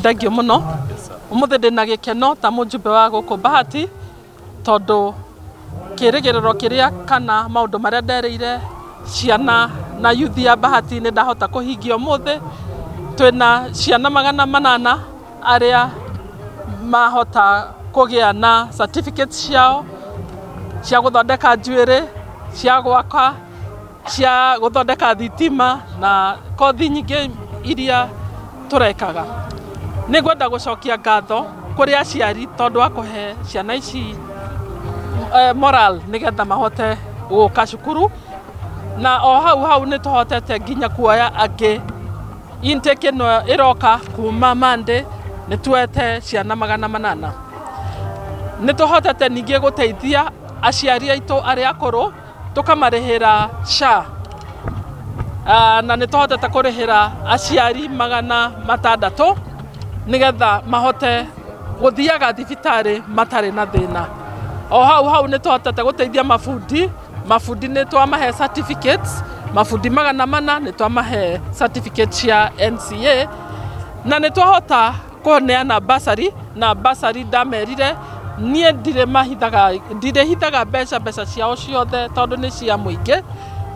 Thengio mũno. Ũmũthĩ ndĩna gĩkeno ta mũjumbe wa gũkũ Bahati tondũ kĩrĩgĩrĩro kĩrĩa kana maũndũ marĩa nderĩire ciana na yuthi ya Bahati nĩ ndahota kũhingia ũmũthĩ. Twĩna ciana 800 arĩa mahota kũgĩa na certificates ciao cia gũthondeka njuĩrĩ, cia gwaka, cia gũthondeka thitima na kothi nyingĩ iria tũrekaga. Nĩ ngwenda gũcokia ngatho kũrĩ aciari tondũ wa kũhe ciana ici moral nĩgetha mahote gũka cukuru, na o hau hau nĩ tũhotete nginya kuoya angĩ intake ĩno ĩroka kuma Monday nĩ tuoete ciana 800. Nĩ tũhotete ningĩ gũteithia aciari aitũ arĩa akũrũ tũkamarĩhĩra SHA, na nĩ tũhotete kũrĩhĩra aciari 600 nĩgetha mahote gũthiaga thibitarĩ matarĩ na thĩna. O hau hau nĩ tũhotete gũteithia mabundi, mabundi nĩ twamahe certificates, mabundi 400 nĩ twamahe certificate cia NCA, na nĩ twahota kũneana bursary, na bursary ndamerire niĩ ndirĩ mahithaga, ndirĩhithaga mbeca, mbeca ciao ciothe tondũ nĩ cia mũingĩ,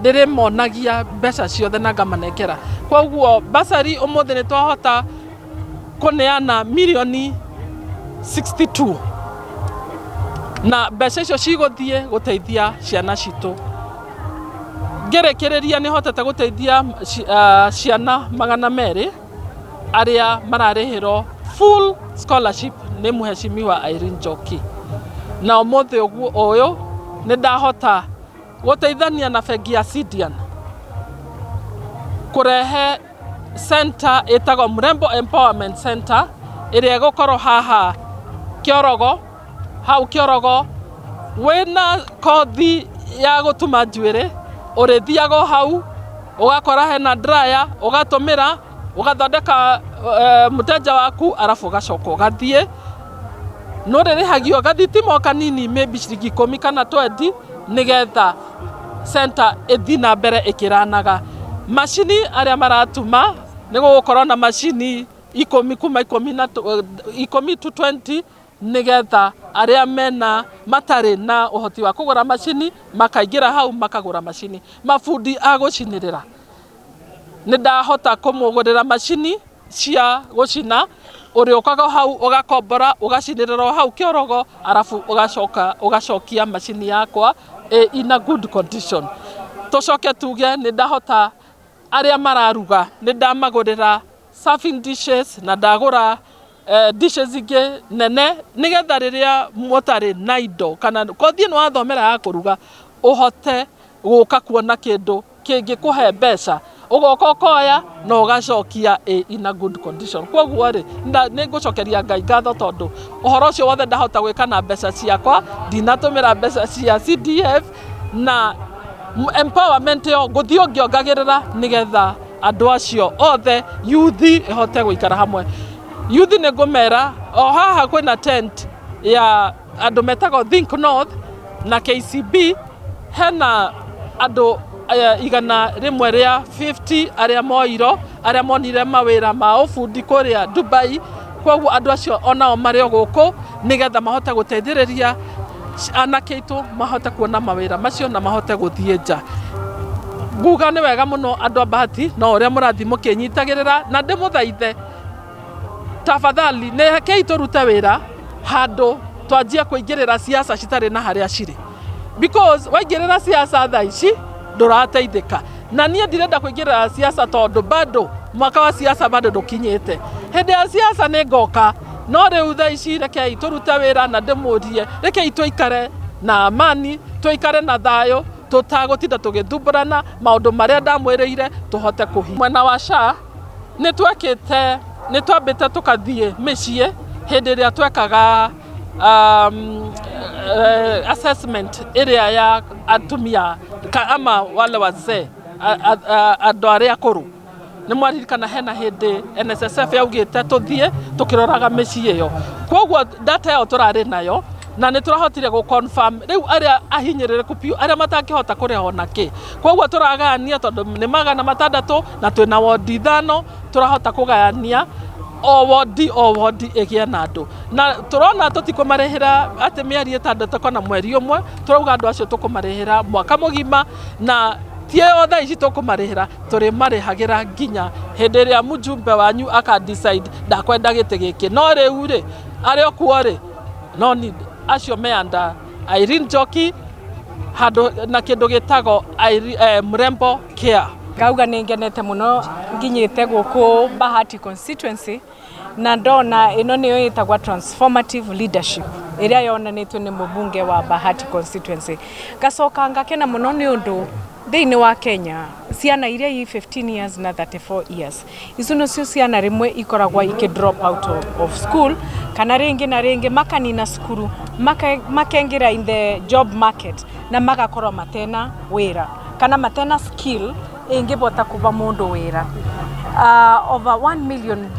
ndĩrĩmonagia mbeca ciothe na ngamanengera. Koguo bursary ũmũthĩ nĩ twahota kũneana mirioni 62 na mbeca icio cigũthiĩ gũteithia ciana citũ. Ngĩrĩkĩrĩria nĩ hotete gũteithia ciana 200 arĩa mararĩhĩrwo full scholarship nĩ Mheshimiwa Irene Njoki. Na ũmũthĩ ũguo ũyũ nĩ ndahota gũteithania na bengi ya Sidian kũrehe center ĩtagwo Mrembo Empowerment Center ĩrĩa ĩgũkorwo haha Kĩorogo, hau Kĩorogo wĩna kothi ya gũtuma njuĩrĩ ũrĩthiaga o hau ũgakora hena dryer ũgatũmĩra ũgathondeka mũteja waku arabu ũgacoka ũgathiĩ. Nĩ ũrĩrĩhagio gathitima o kanini maybe ciringi 10 kana 20 nĩgetha center ĩthiĩ na mbere ĩkĩranaga. Macini arĩa maratuma nĩ gũgũkorwo na macini 10 kuma 10 to 20 nĩgetha arĩa mena matarĩ na ũhoti wa kũgũra macini makaingĩra hau makagũra macini. Mabundi a gũcinĩrĩra nĩ ndahota kũmũgũrĩra macini cia gũcina, ũrĩũkaga hau ũgakombora ũgacinĩrĩra o hau kĩorogo arabu ũgacoka ũgacokia macini yakwa ĩ in a good condition. Tũcoke tuge nĩ ndahota arĩa mararuga nĩ ndamagũrĩra serving dishes na ndagũra dishes ingĩ nene nĩgetha rĩrĩa mũtarĩ na indo kana kothi ĩno wathomera ya kũruga ũhote gũka kuona kĩndũ kĩngĩkũhe mbeca ũgoka ũkoya na ũgacokia ĩ in a good condition. Koguo rĩ nĩ ngũcokeria Ngai ngatho tondũ ũhoro ũcio wothe ndahota gwĩka na mbeca ciakwa, ndinatũmĩra mbeca cia CDF na empowerment ĩyo ngũthiĩ o ngĩongagĩrĩra nĩgetha andũ acio othe yuthi ĩhote gũikara hamwe. Yuthi nĩ ngũmera o haha kwĩna tent ya andũ metagwo Think North na KCB, hena andũ 150 arĩa moirwo, arĩa monire mawĩra ma ũbundi kũrĩa Dubai, koguo andũ acio onao marĩ o gũkũ nĩgetha mahote gũteithĩrĩria anake aitũ mahote kuona mawĩra macio na mahote gũthiĩ nja. Nguga nĩ wega mũno andũ a Bahati no ũrĩa mũrathiĩ mũkĩnyitagĩrĩra na ndĩmũthaithe tafadhali nĩ rekei tũrute wĩra handũ twanjie kũingĩrĩra siasa citarĩ na harĩa cirĩ, because waingĩrĩra siasa thaa ici ndũrateithĩka. Na niĩ ndirenda kũingĩrĩra siasa tondũ bado mwaka wa siasa bado ndũkinyĩte. Hĩndĩ ya siasa nĩ ngoka, no rĩu thaa ici rekei tũrute wĩra na ndĩmũrie rekei tũikare na amani, tũikare na thayũ tũtagũtinda tũgĩthumbũrana maũndũ marĩa ndamwĩrĩire tũhote kũhingia. Mwena wa SHA nĩ twekĩte nĩ twambĩte tũkathiĩ mĩciĩ hĩndĩ ĩrĩa twekaga assessment ĩrĩa ya atumia ama wale wazee, andũ arĩa akũrũ. Nĩ mwaririkana hena hĩndĩ NSSF yaugĩte tũthiĩ tũkĩroraga mĩciĩ ĩyo. Koguo data ĩyo tũrarĩ nayo na nĩ tũrahotire gũ confirm rĩu arĩa ahinyĩrĩrĩku biũ arĩa matangĩhota kũrĩha ona kĩ. Koguo tũragayania tondũ nĩ 600 na twĩna wondi ithano, tũrahota kũgayania O wodi o wodi ĩgĩe na andũ, na tũrona tũtikũmarĩhĩra atĩ mĩeri 6 kana mweri 1, tũrauga andũ acio tũkũmarĩhĩra mwaka mũgima, na ti o thaa ici tũkũmarĩhĩra, tũrĩmarĩhagĩra nginya hĩndĩ ĩrĩa mũjumbe wanyu aka decide ndakwenda gĩtĩ gĩkĩ. No rĩu rĩ, arĩ o kuo rĩ, no need acio me under Irene Njoki handũ na kĩndũ gĩtagwo Mrembo Care. Ngauga nĩ ngenete mũno nginyĩte gũkũ Bahati constituency na ndona ĩno nĩyo ĩtagwa transformative leadership ĩrĩa yonanĩtio nĩ mũbunge wa Bahati constituency. Ngacoka ngakena mũno nĩ ũndũ thĩinĩ wa Kenya ciana iria i 15 years na 34 years, icio nĩcio ciana rĩmwe ikoragwo ikĩ drop out of school, kana rĩngĩ na rĩngĩ makanina cukuru, makengĩra in the job market na magakorwo matena wĩra kana matena skill ĩngĩbota kuba mũndũ wĩra. Over 1 million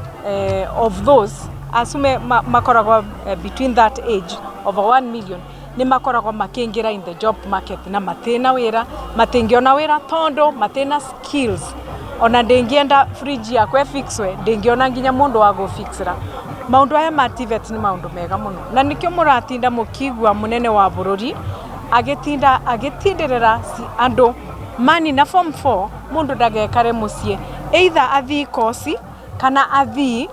of those acu makoragwo between that age, over 1 million nĩ makoragwo makĩingĩra in the job market na matina wĩra, matingĩona wĩra tondũ matina skills. Ona ndĩngĩenda fridge yakwa ĩfixwe, ndĩngĩona nginya mũndũ wa gũfixĩra. Maũndũ aya ma TVET nĩ maũndũ mega mũno, na nĩkĩo mũratinda mũkigua mũnene wa bũrũri agĩtinda agĩtindĩrĩra andũ manina form 4, mũndũ ndagekare mũciĩ, either athii kosi kana athii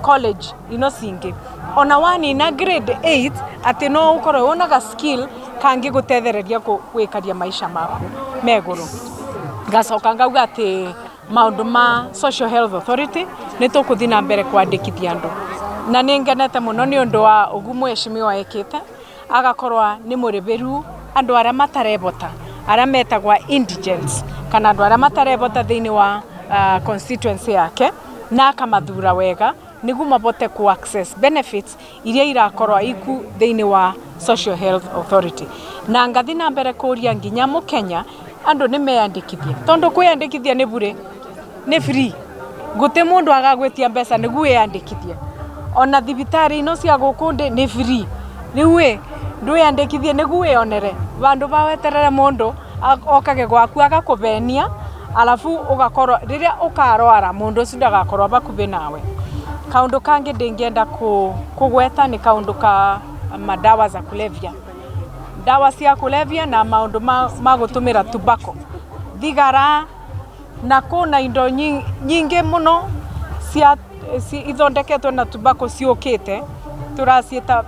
college ino cingĩ. Ona wanina grade 8, atĩ no ũkorwo wonaga skill kangĩgũtethereria gwĩkaria maisha maku megũrũ. Ngacoka ngauga atĩ maũndũ ma Social Health Authority, nĩ tũkũthiĩ na mbere kwandĩkithia andũ, na nĩ ngenete mũno nĩ ũndũ wa ũguo mheshimiwa ekĩte, agakorwo nĩ mũrĩbĩru andũ arĩa matarebota, arĩa metagwa indigents, kana andũ arĩa matarebota thĩinĩ wa constituency yake, na akamathura wega nĩguo mabote ku access benefits iria irakorwo iku thĩinĩ wa Social Health Authority. Na ngathi na mbere kũria nginya mũkenya andũ nĩ meyandĩkithie, tondũ kwĩyandĩkithia nĩ bure, nĩ free, gũtĩ mũndũ agagwĩtia mbeca nĩguo wĩyandĩkithie. Ona thibitarĩ ino cia gũkũ ndĩ nĩ free. Rĩu ĩ ndwĩyandĩkithie nĩguo wĩyonere vandũ va weterere mũndũ okage gwaku agakũvenia, alafu ũgakorwo rĩrĩa ũkarwara mũndũ ũcio ndagakorwo bakubĩ nawe. Kaũndũ kangĩ ndĩngĩenda kũgweta nĩ kaũndũ ka madawa za kulevya, ndawa cia kulevya na maũndũ ma gũtũmĩra tobacco, thigara, na kũna indo nyingĩ mũno cia ithondeketwo na tobacco ciũkĩte, tũraciĩta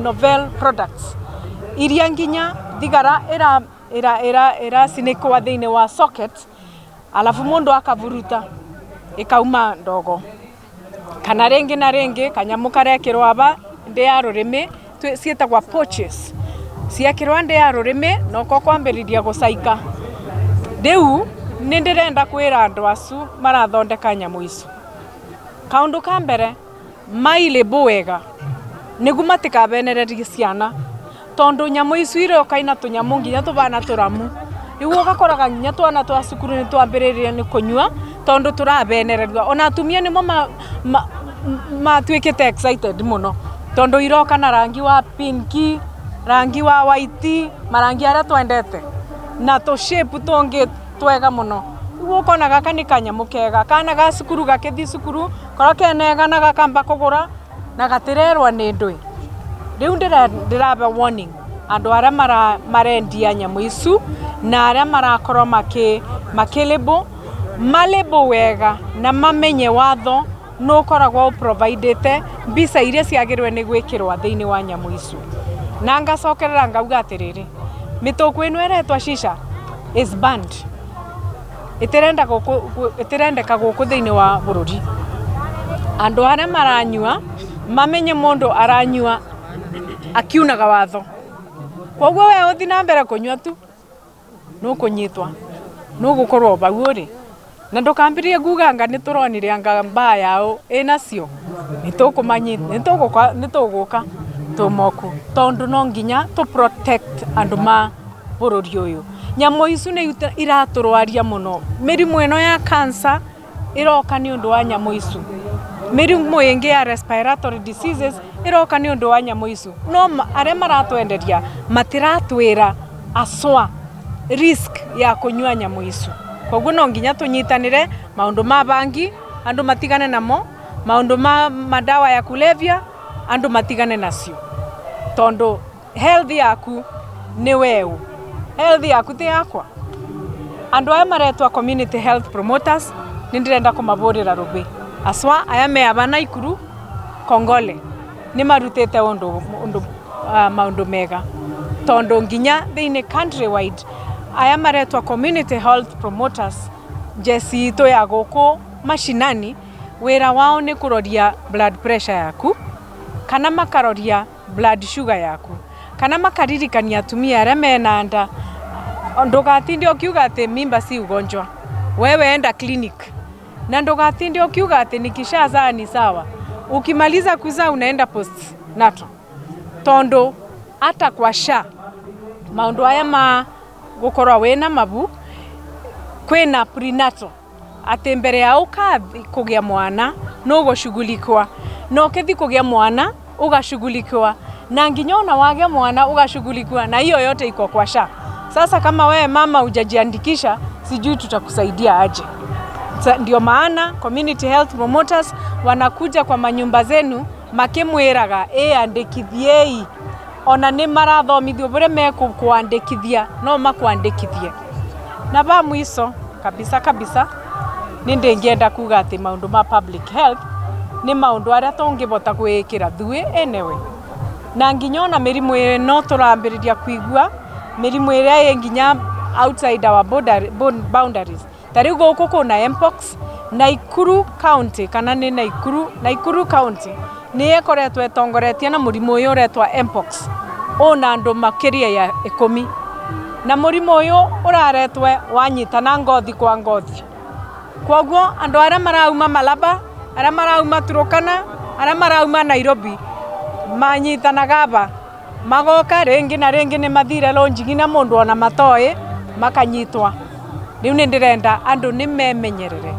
novel products, iria nginya thigara ĩra ĩra ĩra ĩracinikwa thĩinĩ wa socket, alafu mũndũ akaburuta ĩkauma ndogo, kana rĩngĩ na rĩngĩ kanyamũ karekĩrwo aba ndĩ ya rũrĩmĩ, ciĩtagwa pouches, ciekĩrwo ndĩ ya rũrĩmĩ noko kwambĩrĩria gũcaika. Rĩu nĩ ndĩrenda kwĩra andũ acu marathondeka nyamũ icu, kaũndũ ka mbere mailĩbũ wega nĩguo matikabenererie ciana, tondũ nyamũ icu iroka ina tũnyamũ nginya tũbana tũramu. Rĩu ũgakoraga nginya twana twa cukuru nĩ twambĩrĩria nĩ kũnyua tondũ tũrabenereria. Ona atumia nĩmo matuĩkĩte excited mũno, tondũ iroka na rangi wa pinki, rangi wa white, marangi arĩa twendete na tũ shape tũngĩ twega mũno. Rĩu ũkona gaka nĩ kanyamũ kega, kana ga cukuru gakĩthiĩ cukuru korwo kenega na gakamba kũgũra na gatirerwa nĩ ndũĩ. Rĩu ndĩrabe warning andũ arĩa marendia nyamũ icu na arĩa marakorwo makĩlabel, malabel wega na mamenye watho nĩ ũkoragwo ũprovidĩte mbica iria ciagĩrĩirwo nĩ gwĩkĩrwo thĩinĩ wa nyamũ icu. Na ngacokerera ngauga atĩrĩrĩ, mĩtũkũ ĩno ĩretwa shisha is banned, ĩtirenda gũkũ, ĩtirendeka gũkũ thĩinĩ wa bũrũri. Andũ arĩa maranyua mamenye mũndũ aranyua akiunaga watho, koguo we ũthi na mbere kũnyua tu nũkũnyitwa, nũgũkorwo bau ũrĩ, na ndũkambĩrĩrie kuga anga nĩ tũronire anga mbaa yao ĩnacio. Nĩ tũgũka tũmoku, tondũ no nginya tũ protect andũ ma bũrũri ũyũ. Nyamũ icu nĩ iratũrwaria mũno. Mĩrimũ ĩno ya cancer ĩroka nĩ ũndũ wa nyamũ icu, mĩrimũ ĩngĩ ya respiratory diseases ĩroka nĩ ũndũ wa nyamũ icu, no arĩa maratwenderia matiratwĩra aswa risk ya kũnyua nyamũ icu. Koguo no nginya tũnyitanĩre maũndũ ma bangi andũ matigane namo. Maundu ma madawa ya kulevya andu matigane nacio, tondu health yaku ni weu, health yaku ti yakwa. Andu aya maretwa community health promoters, ni ndirenda kumavurira rubi aswa aya me aba Naikuru Kongole, ni marutite undu maundu mega, tondu nginya thiini country wide aya maretwa community health promoters, njeci itu ya guku mashinani, wira wao ni kuroria blood pressure yaku, kana makaroria blood sugar yaku, kana makaririkania atumia aria mena nda, ndugatinde ukiuga ati mimba si ugonjwa, wewe enda clinic, na ndugatinde ukiuga ati nikishazaa ni sawa. Ukimaliza kuzaa unaenda postnatal, tondu hata kwa SHA maundu aya ma gukorwa wina mabu, kwina prenatal, ati mbere ya ukathi kugia mwana nugushughulikiwa, na ukithi kugia mwana ugashughulikiwa, na nginya ona wagea mwana ugashughulikiwa, na hiyo yote iko kwa SHA. Sasa kama wewe mama hujajiandikisha, sijui tutakusaidia aje. Ndio maana community health promoters wanakuja kwa manyumba zenu makimwiraga ĩandĩkithiei, ona nĩ marathomithio buria mekukwandĩkithia, no makwandĩkithie. Na ba mwiso kabisa kabisa, nĩ ndĩngĩenda kuga atĩ maũndũ ma public health nĩ maũndũ arĩa tũngĩbota kwĩĩkĩra thuĩ enewe, na nginya ona mĩrimũ ĩno tũrambĩrĩria kuigua, mĩrimũ ĩrĩa ĩ nginya outside our boundaries, ta rĩu gũkũ kwĩna mpox Naikuru County, kana nĩ Naikuru, Naikuru County nĩ ĩkoretwo ĩtongoretie na mũrimũ ũyũ ũretwa mpox, ũna andũ makĩria ya 10, na mũrimũ ũyũ ũraretwe wanyitana ngothi kwa ngothi. Koguo andũ arĩa marauma Malaba, arĩa marauma Turukana, arĩa marauma Nairobi manyitanaga aba, magoka rĩngĩ na rĩngĩ nĩ mathire lodging na mũndũ ona matoĩ, makanyitwa. Rĩu nĩ ndĩrenda andũ nĩ memenyerere,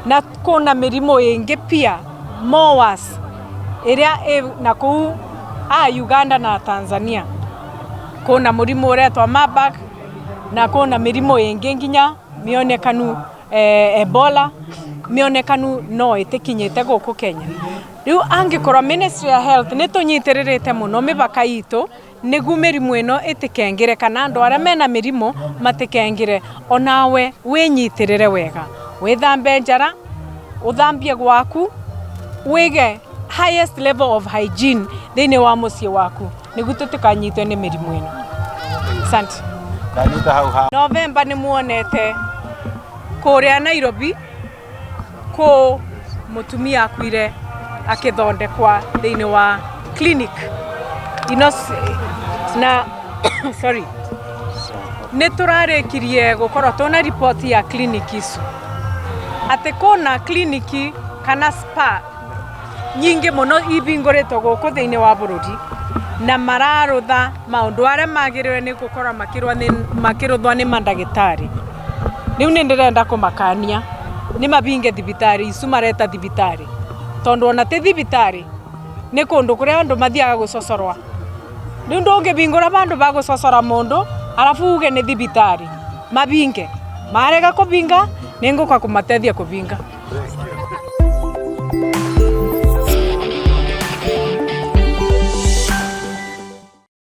na kuna mĩrimũ ĩngĩ pia more worse ĩrĩa ĩ na kũu a Uganda na Tanzania. Kuna mũrimũ ũretwa Marburg, na kuna mĩrimũ ĩngĩ nginya mĩonekanu Ebola, mĩonekanu no ĩtĩkinyĩte gũkũ Kenya. Rĩu angĩkorwo Ministry ya Health nĩ tũnyitĩrĩrĩte mũno mĩbaka itũ nĩguo mĩrimũ ĩno ĩtĩkengĩre, kana andũ arĩa mena mĩrimũ matikengĩre, onawe wĩnyitĩrĩre wega, wĩthambe njara, ũthambie gwaku, wĩge highest level of hygiene thĩinĩ wa mũciĩ waku nĩguo tũtikanyitwe nĩ mĩrimũ ĩno. Asante. Ndanyita hau ha. Novemba nĩ muonete kũrĩa Nairobi kũ mũtumia akuire akĩthondekwa thĩinĩ wa clinic ino na sorry, nĩ tũrarĩkirie gũkorwo twĩna ripoti ya clinic icu atĩ kũna kliniki kana spa nyingĩ mũno ibingũrĩtwo gũkũ thĩinĩ wa bũrũri, na mararũtha maũndũ arĩa magĩrĩire nĩ gũkorwo makĩrũthwo nĩ mandagĩtarĩ. Rĩu nĩ ndĩrenda kũmakania nĩ mabinge thibitarĩ icu mareta thibitarĩ, tondũ ona ti thibitarĩ, nĩ kũndũ kũrĩa andũ mathiaga gũcocorwa. Rĩu ndũngĩbingũra bandũ ba gũcocora mũndũ arabu uge nĩ thibitarĩ. Mabinge, marega kũbinga nĩ ngũka kũmatethia kũbinga.